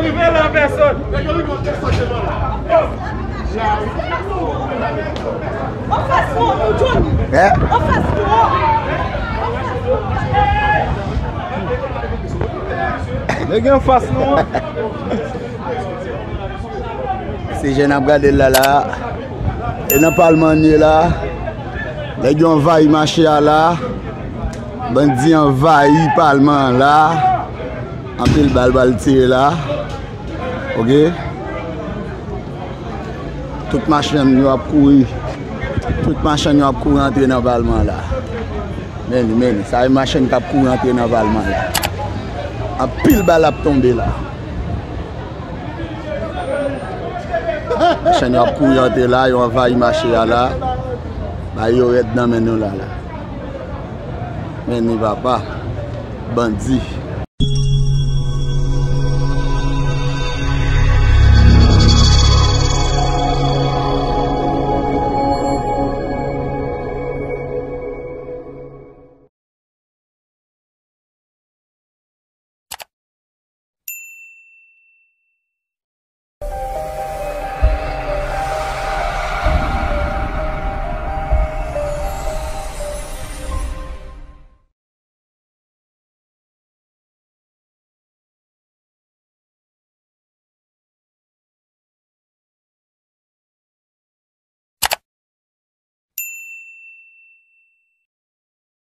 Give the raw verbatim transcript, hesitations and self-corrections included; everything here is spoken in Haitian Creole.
Rive la an pèsòn. Anfas nou an, nou Johnny. Hein? Anfas nou an. Nèg anfas nou an. Se jan n ap gade l la la. E nan palman n ye la. Nèg yo anvayi mache a la. Bandi anvayi palman an la. Anpil bal pral tire la. Ok. Tout machann yo ap kouri. Tout machann yo ap kouri antre nan palman la. Men li, men li. Sa e machann k ap kouri antre nan palman la. Anpil bal ap tonbe la. Machann yo ap kouri antre la, yo anvayi mache a la. Bay yo rèd nan men nou la la. Men li papa. Bandi.